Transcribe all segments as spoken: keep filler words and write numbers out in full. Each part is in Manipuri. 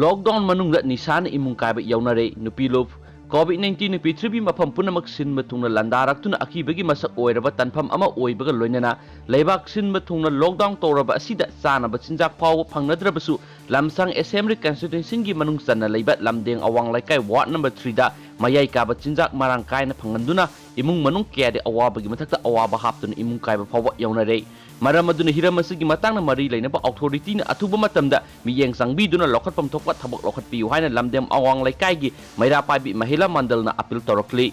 Lockdown ꯃꯅꯨꯡꯗ ꯅꯤꯁꯥꯅ ꯏꯃꯨꯡ ꯀꯥꯏꯕ ꯌꯥꯎꯅꯔꯦ꯫ ꯅꯨꯄꯤ ꯂꯨꯞ꯫ COVID nineteen ꯅ ꯄ꯭ꯔꯤꯊꯤꯕꯤ ꯃꯐꯝ ꯄꯨꯝꯅꯃꯛ ꯁꯤꯟꯕ ꯊꯨꯡꯅ ꯂꯥꯟꯗꯥꯔꯛꯇꯨꯅ ꯑꯀꯤꯕꯒꯤ ꯃꯁꯛ ꯑꯣꯏꯔꯕ ꯇꯥꯟꯐꯝ ꯑꯃ ꯑꯣꯏꯕꯒ ꯂꯣꯏꯅꯅ ꯂꯩꯕꯥꯛ ꯁꯤꯟꯕ ꯊꯨꯡꯅ lockdown ꯇꯧꯔꯕ ꯑꯁꯤꯗ ꯆꯥꯅꯕ ꯆꯤꯟꯖꯥꯛ ꯐꯥꯎꯕ ꯐꯪꯅꯗ꯭ꯔꯕꯁꯨ ꯂꯝꯁꯥꯡ Assembly Constituency ꯒꯤ ꯃꯅꯨꯡ ꯆꯟꯅ ꯂꯩꯕ ꯂꯝꯗꯦꯡ ꯑꯋꯥꯡ ꯂꯩꯀꯥꯏ Ward number three ꯗ ꯃꯌꯥꯏ ꯀꯥꯕ ꯆꯤꯟꯖꯥꯛ ꯃꯔꯥꯡ ꯀꯥꯏꯅ ꯐꯪꯍꯟꯗꯨꯅ ꯏꯃꯨꯡ ꯃꯅꯨꯡ ꯀꯌꯥꯗꯤ ꯑꯋꯥꯕꯒꯤ ꯃꯊꯛꯇ ꯑꯋꯥꯕ ꯍꯥꯞꯇꯨꯅ ꯏꯃꯨꯡ ꯀꯥꯏꯕ ꯐꯥꯎꯕ ꯌꯥꯎꯅꯔꯦ꯫ ꯃꯔꯝ ꯑꯗꯨꯅ ꯍꯤꯔꯝ ꯑꯁꯤꯒꯤ ꯃꯇꯥꯡꯗ ꯃꯔꯤ ꯂꯩꯅꯕ authority ꯅ ꯑꯊꯨꯕ ꯃꯇꯝꯗ ꯃꯤꯠꯌꯦꯡ ꯆꯪꯕꯤꯗꯨꯅ ꯂꯧꯈꯠꯐꯝ ꯊꯣꯛꯄ ꯊꯕꯛ ꯂꯧꯈꯠꯄꯤꯌꯨ ꯍꯥꯏꯅ ꯂꯝꯗꯦꯝ ꯑꯋꯥꯡ ꯂꯩꯀꯥꯏꯒꯤ ꯃꯩꯔꯥ ꯄꯥꯏꯕꯤ ꯃꯍꯤꯂꯥ ꯃꯟꯗꯜꯅ appeal ꯇꯧꯔꯛꯂꯤ꯫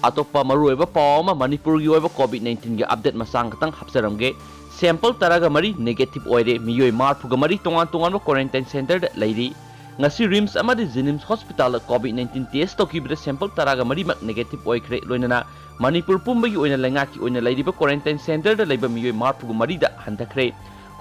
ꯑꯇꯣꯞꯄ ꯃꯔꯨꯑꯣꯏꯕ ꯄꯥꯎ ꯑꯃ ꯃꯅꯤꯄꯨꯔꯒꯤ ꯑꯣꯏꯕ COVID nineteen ꯒꯤ update ꯃꯆꯥꯡ ꯈꯛꯇꯪ ꯍꯥꯞꯆꯔꯝꯒꯦ꯫ Sample ꯇꯔꯥꯒ ꯃꯔꯤ negative ꯑꯣꯏꯔꯦ꯫ ꯃꯤꯑꯣꯏ ꯃꯔꯤꯐꯨꯒ ꯃꯔꯤ ꯇꯣꯉꯥꯟ ꯇꯣꯉꯥꯟꯕ quarantine center ꯗ ꯂꯩꯔꯤ꯫ ꯉꯁꯤ RIMS ꯑꯃꯗꯤ JNIMS hospital ꯗ COVID nineteen test ꯇꯧꯈꯤꯕꯗ sample ꯇꯔꯥꯒ ꯃꯔꯤꯃꯛ negative ꯑꯣꯏꯈ꯭ꯔꯦ꯫ ꯂꯣꯏꯅꯅ ꯃꯅꯤꯄꯨꯔ ꯄꯨꯝꯕꯒꯤ ꯑꯣꯏꯅ ꯂꯩꯉꯥꯛꯀꯤ ꯑꯣꯏꯅ ꯂꯩꯔꯤꯕ quarantine center ꯗ ꯂꯩꯕ ꯃꯤꯑꯣꯏ ꯃꯔꯤꯐꯨꯒ ꯃꯔꯤꯗ ꯍꯟꯊꯈ꯭ꯔꯦ꯫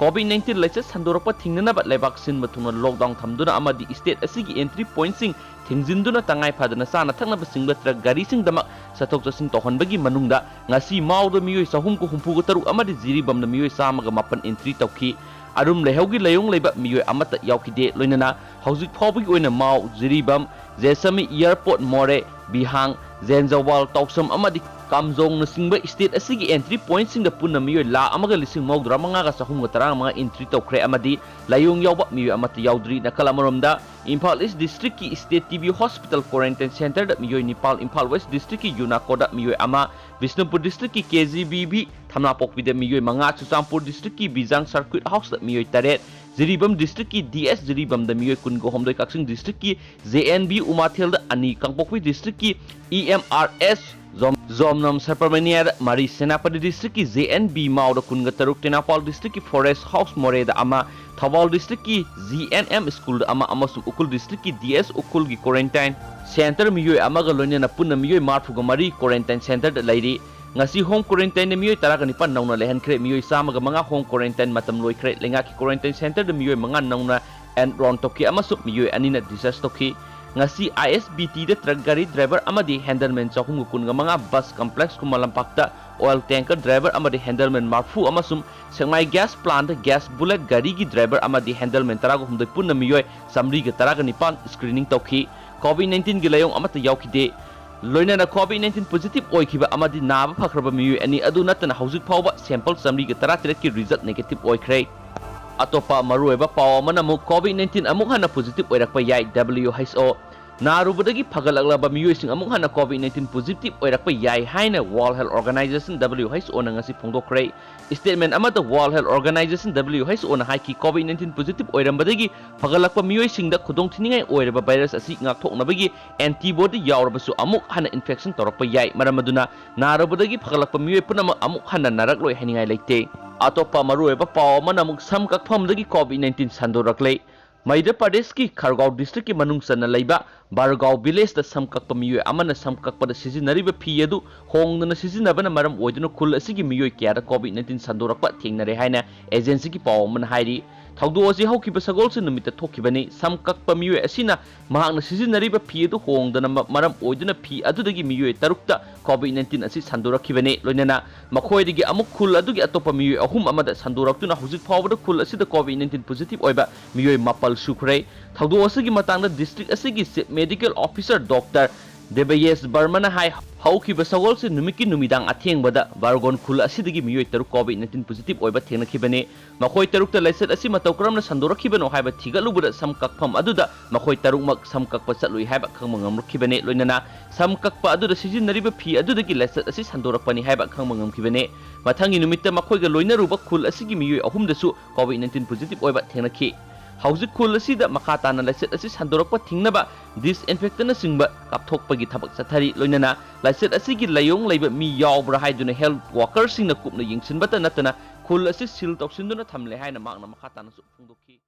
COVID nineteen ꯂꯥꯏꯆꯠ ꯁꯟꯗꯣꯔꯛꯄ ꯊꯤꯡꯅꯅꯕ ꯂꯩꯕꯥꯛ ꯁꯤꯟꯕ ꯊꯨꯡꯅ lockdown ꯊꯝꯗꯨꯅ ꯑꯃꯗꯤ state ꯑꯁꯤꯒꯤ entry point ꯁꯤꯡ ꯊꯤꯡꯖꯤꯟꯗꯨꯅ ꯇꯉꯥꯏ ꯐꯗꯅ ꯆꯥꯅ ꯊꯛꯅꯕꯁꯤꯡ ꯅꯠꯇ꯭ꯔꯒ ꯒꯥꯔꯤꯁꯤꯡꯗꯃꯛ ꯆꯠꯊꯣꯛ ꯆꯠꯁꯤꯟ ꯇꯧꯍꯟꯕꯒꯤ ꯃꯅꯨꯡꯗ ꯉꯁꯤ ꯃꯥꯎꯗ ꯃꯤꯑꯣꯏ ꯆꯍꯨꯝꯒ ꯍꯨꯝꯐꯨꯒ ꯇꯔꯨꯛ ꯑꯃꯗꯤ ꯖꯤꯔꯤꯕꯥꯝꯗ ꯃꯤꯑꯣꯏ ꯆꯥꯝꯃꯒ ꯃꯥꯄꯟ entry ꯇꯧꯈꯤ꯫ ꯑꯔꯨꯝ ꯂꯩꯍꯧꯒꯤ ꯂꯥꯏꯑꯣꯡ ꯂꯩꯕ ꯃꯤꯑꯣꯏ ꯑꯃꯠꯇ ꯌꯥꯎꯈꯤꯗꯦ꯫ ꯂꯣꯏꯅꯅ ꯍꯧꯖꯤꯛ ꯐꯥꯎꯕꯒꯤ ꯑꯣꯏꯅ ꯃꯥꯎ, ꯖꯤꯔꯤꯕꯥꯝ, ꯖꯦꯁꯃꯤ, ꯑꯦꯌꯔꯄꯣꯔꯠ, ꯃꯣꯔꯦ, ꯕꯤꯍꯥꯡ, ꯖꯦꯟꯖꯋꯥꯜ, ꯇꯧꯁꯝ ꯑꯃꯗꯤ ꯀꯥꯝꯖꯣꯡꯅꯆꯤꯡꯕ state ꯑꯁꯤꯒꯤ entry point ꯁꯤꯡꯗ ꯄꯨꯟꯅ ꯃꯤꯑꯣꯏ ꯂꯥꯈ ꯑꯃꯒ ꯂꯤꯁꯤꯡ ꯃꯧꯗ꯭ꯔꯥ ꯃꯉꯥꯒ ꯆꯍꯨꯝꯒ ꯇꯔꯥꯃꯉꯥ entry ꯇꯧꯈ꯭ꯔꯦ ꯑꯃꯗꯤ ꯂꯥꯏꯑꯣꯡ ꯌꯥꯎꯕ ꯃꯤꯑꯣꯏ ꯑꯃꯠꯇ ꯌꯥꯎꯗ꯭ꯔꯤ꯫ ꯅꯥꯀꯜ ꯑꯃꯔꯣꯝꯗ, ꯏꯝꯐꯥꯜ East district ꯀꯤ State TB Hospital quarantine center ꯗ ꯃꯤꯑꯣꯏ ꯅꯤꯄꯥꯜ, ꯏꯝꯐꯥꯜ West district ꯀꯤ ꯌꯨꯅꯥꯀꯣꯗ ꯃꯤꯑꯣꯏ ꯑꯃ, ꯕꯤꯁꯅꯨꯄꯨꯔ district ꯀꯤ KGBV ꯊꯝꯅꯥꯄꯣꯛꯄꯤꯗ ꯃꯤꯑꯣꯏ ꯃꯉꯥ, ꯆꯨꯔꯆꯥꯟꯄꯨꯔ district ꯀꯤ ꯕꯤꯖꯥꯡ circuit house ꯇ ꯃꯤꯑꯣꯏ ꯇꯔꯦꯠ, ꯖꯤꯔꯤꯕꯥꯝ district ꯀꯤ DS ꯖꯤꯔꯤꯕꯥꯝꯗ ꯃꯤꯑꯣꯏ ꯀꯨꯟꯒ ꯍꯨꯝꯗꯣꯏ, ꯀꯛꯆꯤꯡ district ꯀꯤ JNB ꯎꯃꯥꯊꯦꯜꯗ ꯑꯅꯤ, ꯀꯥꯡꯄꯣꯛꯄꯤ district ꯀꯤ EMRS ꯖꯣꯝ-, ꯖꯣꯝꯅꯝ ꯁꯕꯔꯃꯅꯤꯌꯥꯗ ꯃꯔꯤ, ꯁꯦꯅꯥꯄꯇꯤ district ꯀꯤ JNB ꯃꯥꯎꯗ ꯀꯨꯟꯒ ꯇꯔꯨꯛ, ꯇꯦꯡꯅꯧꯄꯥꯜ district ꯀꯤ Forest House ꯃꯣꯔꯦꯗ ꯑꯃ, ꯊꯧꯕꯥꯜ district ꯀꯤ GNM school ꯗ ꯑꯃ ꯑꯃꯁꯨꯡ ꯎꯈ꯭ꯔꯨꯜ district ꯀꯤ DS ꯎꯈ꯭ꯔꯨꯜꯒꯤ quarantine center ꯃꯤꯑꯣꯏ ꯑꯃꯒ ꯂꯣꯏꯅꯅ ꯄꯨꯟꯅ ꯃꯤꯑꯣꯏ ꯃꯔꯤꯐꯨꯒ ꯃꯔꯤ quarantine center ꯗ ꯂꯩꯔꯤ꯫ ꯉꯁꯤ home quarantine ꯗ ꯃꯤꯑꯣꯏ ꯇꯔꯥꯒ ꯅꯤꯄꯥꯟ ꯅꯧꯅ ꯂꯩꯍꯟꯈ꯭ꯔꯦ꯫ ꯃꯤꯑꯣꯏ ꯆꯥꯝꯃꯒ ꯃꯉꯥ home quarantine ꯃꯇꯝ ꯂꯣꯏꯈ꯭ꯔꯦ꯫ ꯂꯩꯉꯥꯛꯀꯤ quarantine center ꯗ ꯃꯤꯑꯣꯏ ꯃꯉꯥ ꯅꯧꯅ enroll ꯇꯧꯈꯤ ꯑꯃꯁꯨꯡ ꯃꯤꯑꯣꯏ ꯑꯅꯤꯅ discharge ꯇꯧꯈꯤ꯫ ꯉꯁꯤ ꯑꯥꯏ ꯑꯦꯁ ꯕꯤ ꯇꯤꯗ ꯇ꯭ꯔꯛ ꯒꯥꯔꯤ ꯗ꯭ꯔꯥꯏꯚꯔ ꯑꯃꯗꯤ ꯍꯦꯟꯗꯜꯃꯦꯟ ꯆꯍꯨꯝꯒ ꯀꯨꯟꯒ ꯃꯉꯥ, ꯕꯁ ꯀꯝꯄ꯭ꯂꯦꯛꯁ ꯈꯨꯃꯟ ꯂꯝꯄꯥꯛꯇ ꯑꯣꯏꯜ ꯇꯦꯡꯀꯔ ꯗ꯭ꯔꯥꯏꯚꯔ ꯑꯃꯗꯤ ꯍꯦꯟꯗꯜꯃꯦꯟ ꯃꯔꯐꯨ ꯑꯃꯁꯨꯡ ꯁꯦꯛꯃꯥꯏ ꯒ꯭ꯌꯥꯁ ꯄ꯭ꯂꯥꯟꯠ ꯒ꯭ꯌꯥꯁ ꯕꯨꯂꯦꯠ ꯒꯥꯔꯤꯒꯤ ꯗ꯭ꯔꯥꯏꯚꯔ ꯑꯃꯗꯤ ꯍꯦꯟꯗꯜꯃꯦꯟ ꯇꯔꯥꯒ ꯍꯨꯝꯗꯣꯏ ꯄꯨꯟꯅ ꯃꯤꯑꯣꯏ ꯆꯥꯃꯔꯤꯒ ꯇꯔꯥꯒ ꯅꯤꯄꯥꯟ ꯁ꯭ꯀ꯭ꯔꯤꯅꯤꯡ ꯇꯧꯈꯤ꯫ ꯀꯣꯚꯤꯗ ꯅꯥꯏꯟꯇꯤꯟꯒꯤ ꯂꯥꯏꯑꯣꯡ ꯑꯃꯠꯇ ꯌꯥꯎꯈꯤꯗꯦ꯫ ꯂꯣꯏꯅꯅ ꯀꯣꯚꯤꯗ ꯅꯥꯏꯟꯇꯤꯟ ꯄꯣꯖꯤꯇꯤꯚ ꯑꯣꯏꯈꯤꯕ ꯑꯃꯗꯤ ꯅꯥꯕ ꯐꯈ꯭ꯔꯕ ꯃꯤꯑꯣꯏ ꯑꯅꯤ ꯑꯗꯨ ꯅꯠꯇꯅ ꯍꯧꯖꯤꯛ ꯐꯥꯎꯕ ꯁꯦꯝꯄꯜ ꯆꯥꯃꯔꯤꯒ ꯇꯔꯥꯇꯔꯦꯠꯀꯤ ꯔꯤꯖꯜꯠ ꯅꯦꯒꯦꯇꯤꯚ ꯑꯣꯏꯈ꯭ꯔꯦ꯫ ꯑꯇꯣꯞꯄ ꯃꯔꯨꯑꯣꯏꯕ ꯄꯥꯎ ꯑꯃꯅ ꯑꯃꯨꯛ ꯀꯣꯚꯤꯗ ꯅꯥꯏꯟꯇꯤꯟ ꯑꯃꯨꯛ ꯍꯟꯅ ꯄꯣꯖꯤꯇꯤꯚ ꯑꯣꯏꯔꯛꯄ ꯌꯥꯏ꯫ ꯗꯕ꯭ꯂꯤꯌꯨ ꯑꯩꯆ ꯑꯣ ꯅꯥꯔꯨꯕꯗꯒꯤ ꯐꯒꯠꯂꯛꯂꯕ ꯃꯤꯑꯣꯏꯁꯤꯡ ꯑꯃꯨꯛ ꯍꯟꯅ ꯀꯣꯚꯤꯗ ꯅꯥꯏꯟꯇꯤꯟ ꯄꯣꯖꯤꯇꯤꯚ ꯑꯣꯏꯔꯛꯄ ꯌꯥꯏ ꯍꯥꯏꯅ ꯋꯥꯔꯜꯗ ꯍꯦꯜꯊ ꯑꯣꯔꯒꯅꯥꯏꯖꯦꯁꯟ, ꯗꯕ꯭ꯂꯤꯌꯨ ꯑꯩꯆ ꯑꯣꯅ ꯉꯁꯤ ꯐꯣꯡꯗꯣꯛꯈ꯭ꯔꯦ꯫ ꯁ꯭ꯇꯦꯠꯃꯦꯟ ꯑꯃꯗ ꯋꯥꯔꯜꯗ ꯍꯦꯜꯊ ꯑꯣꯔꯒꯅꯥꯏꯖꯦꯁꯟ, ꯗꯕ꯭ꯂꯤꯌꯨ ꯑꯩꯆ ꯑꯣꯅ ꯍꯥꯏꯈꯤ, ꯀꯣꯚꯤꯗ ꯅꯥꯏꯟꯇꯤꯟ ꯄꯣꯖꯤꯇꯤꯚ ꯑꯣꯏꯔꯝꯕꯗꯒꯤ ꯐꯒꯠꯂꯛꯄ ꯃꯤꯑꯣꯏꯁꯤꯡꯗ ꯈꯨꯗꯣꯡꯊꯤꯅꯤꯡꯉꯥꯏ ꯑꯣꯏꯔꯕ ꯚꯥꯏꯔꯁ ꯑꯁꯤ ꯉꯥꯛꯊꯣꯛꯅꯕꯒꯤ ꯑꯦꯟꯇꯤꯕꯣꯗꯤ ꯌꯥꯎꯔꯕꯁꯨ ꯑꯃꯨꯛ ꯍꯟꯅ ꯏꯟꯐꯦꯛꯁꯟ ꯇꯧꯔꯛꯄ ꯌꯥꯏ꯫ ꯃꯔꯝ ꯑꯗꯨꯅ ꯅꯥꯔꯨꯕꯗꯒꯤ ꯐꯒꯠꯂꯛꯄ ꯃꯤꯑꯣꯏ ꯄꯨꯝꯅꯃꯛ ꯑꯃꯨꯛ ꯍꯟꯅ ꯅꯥꯔꯛꯂꯣꯏ ꯍꯥꯏꯅꯤꯡꯉꯥꯏ ꯂꯩꯇꯦ꯫ ꯑꯇꯣꯞꯄ ꯃꯔꯨꯑꯣꯏꯕ ꯄꯥꯎ ꯑꯃꯅ ꯑꯃꯨꯛ ꯁꯝ ꯀꯛꯐꯝꯗꯒꯤ ꯀꯣꯚꯤꯗ ꯅꯥꯏꯟꯇꯤꯟ ꯁꯟꯗꯣꯔꯛꯂꯦ꯫ ꯃꯙ꯭ꯌ ꯄ꯭ꯔꯗꯦꯁꯀꯤ ꯈꯔꯒꯥꯎ ꯗꯤꯁꯇ꯭ꯔꯤꯛꯀꯤ ꯃꯅꯨꯡ ꯆꯟꯅ ꯂꯩꯕ ꯕꯔꯒꯥꯎ ꯚꯤꯂꯦꯖꯇ ꯁꯝ ꯀꯛꯄ ꯃꯤꯑꯣꯏ ꯑꯃꯅ ꯁꯝ ꯀꯛꯄꯗ ꯁꯤꯖꯤꯟꯅꯔꯤꯕ ꯐꯤ ꯑꯗꯨ ꯍꯣꯡꯗꯅ ꯁꯤꯖꯤꯟꯅꯕꯅ ꯃꯔꯝ ꯑꯣꯏꯗꯨꯅ ꯈꯨꯜ ꯑꯁꯤꯒꯤ ꯃꯤꯑꯣꯏ ꯀꯌꯥꯗ ꯀꯣꯚꯤꯗ ꯅꯥꯏꯟꯇꯤꯟ ꯁꯟꯗꯣꯔꯛꯄ ꯊꯦꯡꯅꯔꯦ ꯍꯥꯏꯅ ꯑꯦꯖꯦꯟꯁꯤꯒꯤ ꯄꯥꯎ ꯑꯃꯅ ꯍꯥꯏꯔꯤ꯫ ꯊꯧꯗꯣꯛ ꯑꯁꯤ ꯍꯧꯈꯤꯕ ꯁꯒꯣꯜꯁꯦꯟ ꯅꯨꯃꯤꯠꯇ ꯊꯣꯛꯈꯤꯕꯅꯤ꯫ ꯁꯝ ꯀꯛꯄ ꯃꯤꯑꯣꯏ ꯑꯁꯤꯅ ꯃꯍꯥꯛꯅ ꯁꯤꯖꯤꯟꯅꯔꯤꯕ ꯐꯤ ꯑꯗꯨ ꯍꯣꯡꯗꯅ ꯃ-, ꯃꯔꯝ ꯑꯣꯏꯗꯨꯅ ꯐꯤ ꯑꯗꯨꯗꯒꯤ ꯃꯤꯑꯣꯏ ꯇꯔꯨꯛꯇ ꯀꯣꯚꯤꯗ ꯅꯥꯏꯟꯇꯤꯟ ꯑꯁꯤ ꯁꯟꯗꯣꯔꯛꯈꯤꯕꯅꯤ꯫ ꯂꯣꯏꯅꯅ ꯃꯈꯣꯏꯗꯒꯤ ꯑꯃꯨꯛ ꯈꯨꯜ ꯑꯗꯨꯒꯤ ꯑꯇꯣꯞꯄ ꯃꯤꯑꯣꯏ ꯑꯍꯨꯝ ꯑꯃꯗ ꯁꯟꯗꯣꯔꯛꯇꯨꯅ ꯍꯧꯖꯤꯛ ꯐꯥꯎꯕꯗ ꯈꯨꯜ ꯑꯁꯤꯗ ꯀꯣꯚꯤꯗ ꯅꯥꯏꯟꯇꯤꯟ ꯄꯣꯖꯤꯇꯤꯚ ꯑꯣꯏꯕ ꯃꯤꯑꯣꯏ ꯃꯥꯄꯜ ꯁꯨꯈ꯭ꯔꯦ꯫ ꯊꯧꯗꯣꯛ ꯑꯁꯤꯒꯤ ꯃꯇꯥꯡꯗ ꯗꯤꯁꯇ꯭ꯔꯤꯛ ꯑꯁꯤꯒꯤ ꯆꯤꯐ ꯃꯦꯗꯤꯀꯦꯜ ꯑꯣꯐꯤꯁꯥꯔ ꯗꯣꯛꯇꯔ ꯗꯦꯕꯌꯦꯁ ꯕꯔꯃꯅ ꯍꯥꯏ, ꯍꯧꯈꯤꯕ ꯁꯒꯣꯜꯁꯦꯟ ꯅꯨꯃꯤꯠꯀꯤ ꯅꯨꯃꯤꯗꯥꯡ ꯑꯊꯦꯡꯕꯗ ꯕꯥꯔꯒꯣꯟ ꯈꯨꯜ ꯑꯁꯤꯗꯒꯤ ꯃꯤꯑꯣꯏ ꯇꯔꯨꯛ ꯀꯣꯚꯤꯗ ꯅꯥꯏꯟꯇꯤꯟ ꯄꯣꯖꯤꯇꯤꯚ ꯑꯣꯏꯕ ꯊꯦꯡꯅꯈꯤꯕꯅꯤ꯫ ꯃꯈꯣꯏ ꯇꯔꯨꯛꯇ ꯂꯥꯏꯆꯠ ꯑꯁꯤ ꯃꯇꯧ ꯀꯔꯝꯅ ꯁꯟꯗꯣꯔꯛꯈꯤꯕꯅꯣ ꯍꯥꯏꯕ ꯊꯤꯒꯠꯂꯨꯕꯗ ꯁꯝ ꯀꯛꯐꯝ ꯑꯗꯨꯗ ꯃꯈꯣꯏ ꯇꯔꯨꯛꯃꯛ ꯁꯝ ꯀꯛꯄ ꯆꯠꯂꯨꯏ ꯍꯥꯏꯕ ꯈꯪꯕ ꯉꯝꯂꯛꯈꯤꯕꯅꯤ꯫ ꯂꯣꯏꯅꯅ ꯁꯝ ꯀꯛꯄ ꯑꯗꯨꯗ ꯁꯤꯖꯤꯟꯅꯔꯤꯕ ꯐꯤ ꯑꯗꯨꯗꯒꯤ ꯂꯥꯏꯆꯠ ꯑꯁꯤ ꯁꯟꯗꯣꯔꯛꯄꯅꯤ ꯍꯥꯏꯕ ꯈꯪꯕ ꯉꯝꯈꯤꯕꯅꯤ꯫ ꯃꯊꯪꯒꯤ ꯅꯨꯃꯤꯠꯇ ꯃꯈꯣꯏꯒ ꯂꯣꯏꯅꯔꯨꯕ ꯈꯨꯜ ꯑꯁꯤꯒꯤ ꯃꯤꯑꯣꯏ ꯑꯍꯨꯝꯗꯁꯨ ꯀꯣꯚꯤꯗ ꯅꯥꯏꯟꯇꯤꯟ ꯄꯣꯖꯤꯇꯤꯚ ꯑꯣꯏꯕ ꯊꯦꯡꯅꯈꯤ꯫ ꯍꯧꯖꯤꯛ ꯈꯨꯜ ꯑꯁꯤꯗ ꯃꯈꯥ ꯇꯥꯅ ꯂꯥꯏꯆꯠ ꯑꯁꯤ ꯁꯟꯗꯣꯔꯛꯄ ꯊꯤꯡꯅꯕ ꯗꯤꯁꯏꯟꯐꯦꯛꯇꯟꯅꯆꯤꯡꯕ ꯀꯥꯞꯊꯣꯛꯄꯒꯤ ꯊꯕꯛ ꯆꯠꯊꯔꯤ꯫ ꯂꯣꯏꯅꯅ ꯂꯥꯏꯆꯠ ꯑꯁꯤꯒꯤ ꯂꯥꯏꯑꯣꯡ ꯂꯩꯕ ꯃꯤ ꯌꯥꯎꯕ꯭ꯔꯥ ꯍꯥꯏꯗꯨꯅ ꯍꯦꯜꯊ ꯋꯥꯔꯀꯔꯁꯤꯡꯅ ꯀꯨꯞꯅ ꯌꯦꯡꯁꯤꯟꯕꯇ ꯅꯠꯇꯅ ꯈꯨꯜ ꯑꯁꯤ ꯁꯤꯜ ꯇꯧꯁꯤꯟꯗꯨꯅ ꯊꯝꯂꯦ ꯍꯥꯏꯅ ꯃꯍꯥꯛꯅ ꯃꯈꯥ ꯇꯥꯅꯁꯨ ꯐꯣꯡꯗꯣꯛꯈꯤ꯫